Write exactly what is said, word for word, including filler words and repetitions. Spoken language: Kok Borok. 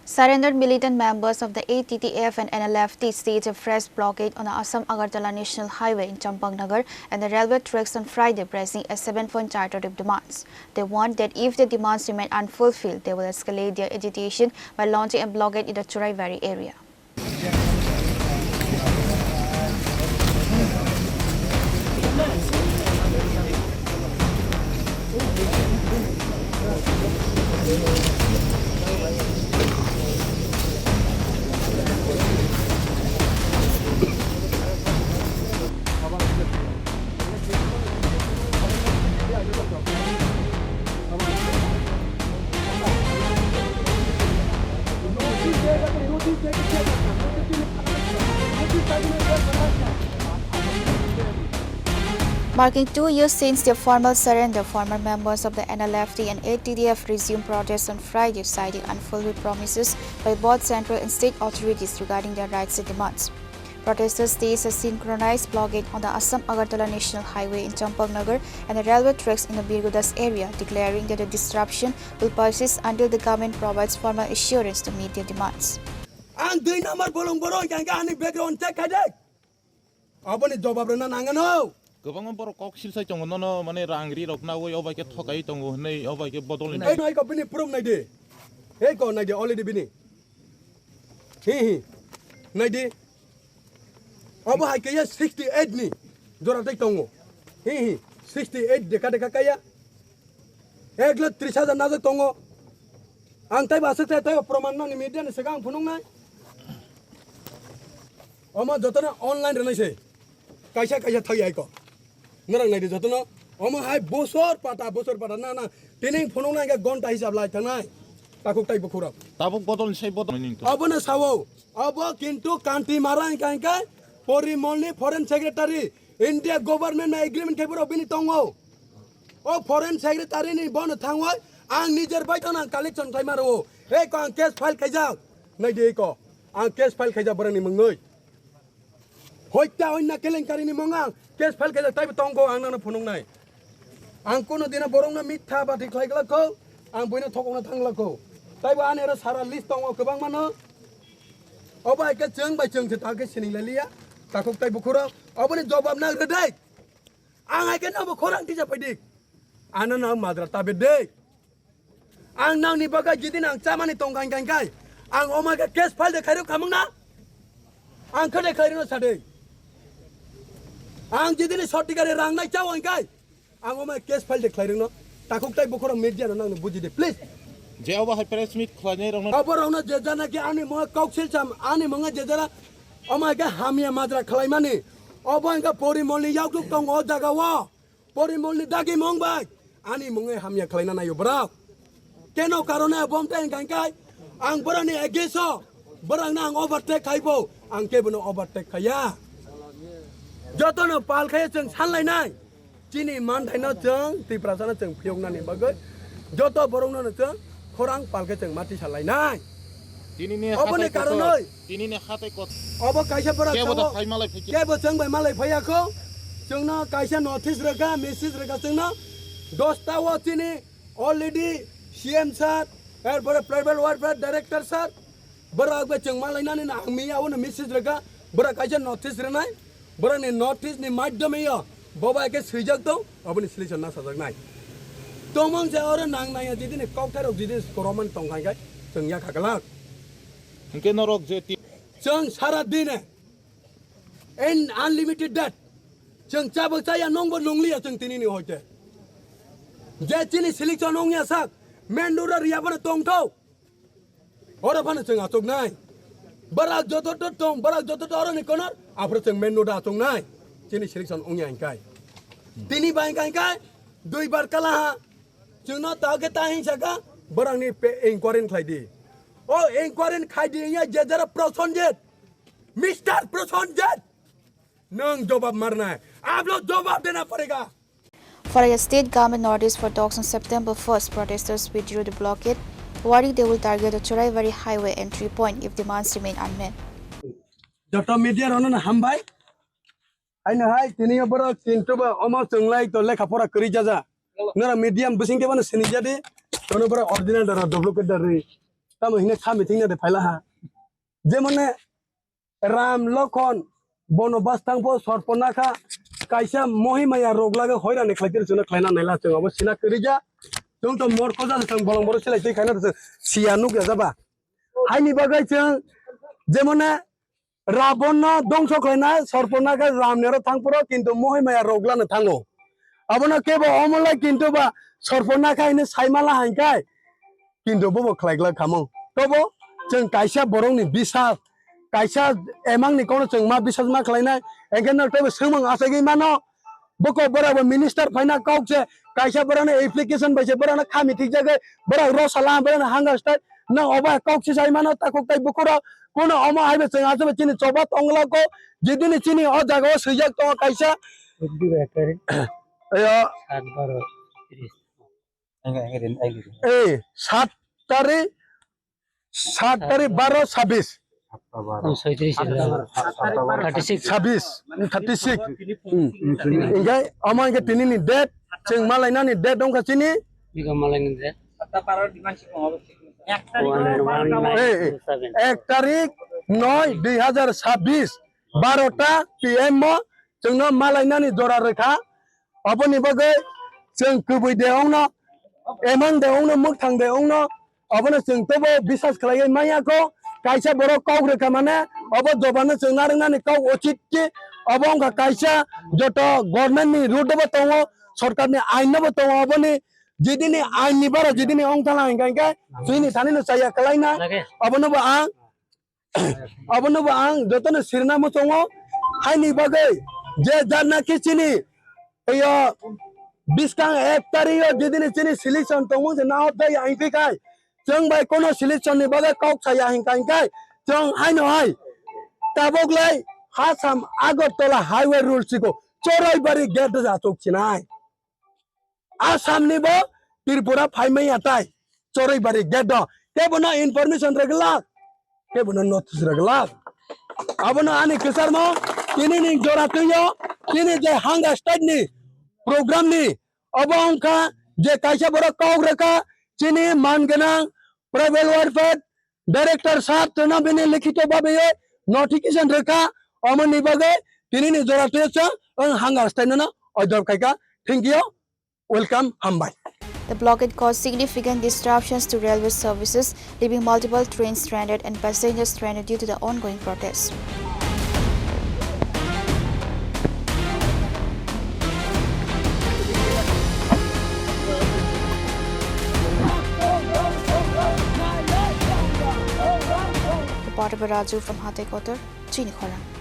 Surrendered militant members of the A T T F and N L F T staged a fresh blockade on the Assam Agartala National Highway in Champaknagar and the railway tracks on Friday, pressing a seven-point charter of demands. They warned that if their demands remain unfulfilled, they will escalate their agitation by launching a blockade in the Churaibari area. Marking two years since their formal surrender, former members of the N L F T and A T T F resumed protests on Friday, citing unfulfilled promises by both central and state authorities regarding their rights and demands. Protesters staged a synchronized blockade on the Assam Agartala National Highway in Champaknagar and the railway tracks in the Birgudas area, declaring that the disruption will persist until the government provides formal assurance to meet their demands. Ang dui number bolong borok hingka hingka ani background check khai de. Aboni jobab rwna nangano. Kwbangma borok kok silsai tongo, nono mane rang ri rok nawi, obai khe thokai tongo hwnwi, obai khe bodol ni. Ei noi ko bini proof nai di. Ei ko nai di, already bini. Hi hi. Nai di. Obo hai khe sixty eight ni jora tei tongo. Hi hi. Sixty eight deka deka kaya. Ek lakh tris hajar najak tongo. Ang taibo aswk tei taibo proman nangni media ni swkang phunuknai. Omo jotono online rwnai se. Kaisa kaisa thai ai ko. Norok nai di jotono. Omo hai bosor pata, bosor pata na na. Tini phunuknai khe gonta hisab lai thangnai. Takhuk tai bukhurok. Tabuk bodol ni sai bodol ni to. Obono sao. Obo kintu kanti mara hingka hingka Porimol ni foreign secretary India government na agreement khai borok bini tongo. O foreign secretary ni bono thangwi ang nijer bai tong ang collection khai maro. Ei ko ang case file khaijak. Nai di ko. Ang case file khaijak borok ni mungwi. Hoita onna kelenkari ni mung ang case file khaijak taibo tongo ang nangno phunuknai. Ang kuno dina borok no mitha bati khlai glak kho. Ang buino thokokno thang glak kho. Taibo ani ero sara list tongo kwbang mano. Obo hai khe chwng bai chwng se ta khe sining lai liya. Takhuk tai bukhurok. Oboni jobab nang rwdai. Ang hai khe nabo khorang tisa phaidik. Ano nang madra tabe dei. Ang nangni bagwi jidin ang chamani tong kai kai kai. Ang omai khe case file de khairok khamung na. Ang khe de khairino sadei. Ang jidini sotikare rang nai chao ang kai. Ang omai case file de khlairokno. Takhuk tai bukhoro media no nangni buji de please. Je obo hai press meet khlainai rokno. Obo rokno je jana ki ani mo kauksil cham ani mo je jana omai khe hamya madra khlaimani. Obo ang khe Porimolni yauktuk tong o jaga o. Porimolni dagi mung bai ani mungwi hamya khlaina naio borok. Keno karone bom tei hingka hingkai ang borokni against o borokno ang overtake khaibo ang kebono overtake khaiya. Jotono pal khaiya chwng sanlainai chini manthaino chwng Tiprasano chwng phiyoknani bagwi joto borokno chwng khorang palkhe chwng mati salainai. Tinini oboni hatai kotor, karonoi tinini hatai kotor. Obo kaisa bora kebo da chongo, phai malai phai khe. Kebo chwng bai malai phaiya kho. Chwngno kaisa notice rwkha, message rwkha chwngno. Dosta o chini already C M sir, er pore tribal welfare director sir, bora agbe chwng malainani na ang miya ono message rwkha. Bora kaisa notice rwnai. Borokni notice ni madhyome yo boba khe swijak tong, oboni solution nasajaknai. Tongmang je oro nang nangya jidini koktharok jidini koromani tong khai khai chwng yakha glak. Hwnkhe norok je ti- Chwng sara dine in unlimited debt. Chwng chabwk chaya nongbo nungliya chwng tinini hoite. Je chini selection ongya sak, main road o riya bono tongthok. Oro phano chwng achuknai. Barak joto to tong, barak joto to oroni konor, aphuru chwng main road achuknai. Chini selection ongya hingkai. Tini bai hingkai hingkai, dui bar kala ha. Chwngno ta khe ta hing saka, barakni pe-, inquiry khlai di. O inquiry khai di ya jejara Prosenjit. Mister Prosenjit. Nwng jobab marnai. Ablo jobab dena parega. For a state government notice for talks on September first, protesters withdrew the blockade, warning they will target the Churaibari highway entry point if demands remain unmet. Joto media rono na hambai. Aino hai tini yo borok kintu ba omo chwnglai to lekha pora kwrwi jaja. Nora medium bising ke bana sini jadi. Tono borok original dara duplicate dari. Tamo hine kha meeting na de phaila ha. Jemone Ram Lokhon bono bastang po sorpona kha, kaisa Mohimaya rok lage hoirani khlai tiri chwngno khlaina naila chwng abo sina kwrwija. Chwng to morkho ja chwng bolong boro silai twi khaina chwng siya nuk ya jaba. Haini bagwi chwng jemone Rabonno dongso khlaina sorpona kha Ramni aro thangphuru kintu Mohimaya rok lano thango. Abono kebo omolai kintu ba sorpona kha hini saimala hainkhe kintu bobo khlai glak khamung. Tobo chwng kaisa borokni bisas, kaisa emangni kokno chwng ma bisas ma khlainai, hwnkhe no teibo swngmung achaiwi mano. Boko borok bo minister phaina kok se kaisa borokno application bai se borokno khami thikjagwi borok rosala borokno hunger strike no obo kok se sai mano takhuk tai bukurok kono omo haibo chwng achaibo chini choba tongla ko jidini chini o jaga o swijak tongo kaisa. Ayo. Ei, sat tarik, sat tarik baro sabis. Sabis, thirty six. Sabis, thirty six. Hmm. Hingke, omo hingke tini ni date, chwng malainani date wngkha chini. Biko malainani date. One, one, nine, two, seven. Ei, ei, ek tarik noi dui hazar sabis, barota P M o chwngno malainani jora rwkha. Aboni bagwi chwng kwbwi de ongno, emang de ongno, mwkhang de ongno, abono chwng tobo bisas khlaiwi manya kho. Kaisa borok kok rwkha mane, obo jobano chwng narwknani kok uchit ki, obo wngkha kaisa joto government ni route bo tongo, sorkar ni ain no bo tongo, oboni jidini ain ni bara jidini ongthala hingka hingke chwngni thani no chaya kwlaina, obono bo ang Abono bo ang jotono sirna muchungo, haini bagwi je janaki chini, iyo, biskang ek tario jidini chini selection tongmung se nahop jai ang phikai, chwng bai kono selection ni bagwi kok saya hingka hingkai, chwng haino hai tabok lai Hasam Agartala highway rule siko Choraibari gate ja chuk chinai. Assam ni bo Tripura phaimaya tai Choraibari gate do. Kebono information rwglak, kebono notice rwglak. Abono ani kwcharmo tini ni jora twiyo, tini je hunger strike ni program ni obo wngkha je kaisa borok kok rwkha chini man gwnang tribal welfare director sir twino bini likhito babe notification rwkha, omo ni bagwi tini ni jora twiyo chwng ang hunger strike no order khaika. Thank you. Welcome, hambai. The blockade caused significant disruptions to railway services, leaving multiple trains stranded and passengers stranded due to the ongoing protests. Reporter by Raju from Hatai Kotor, Chini Khorang.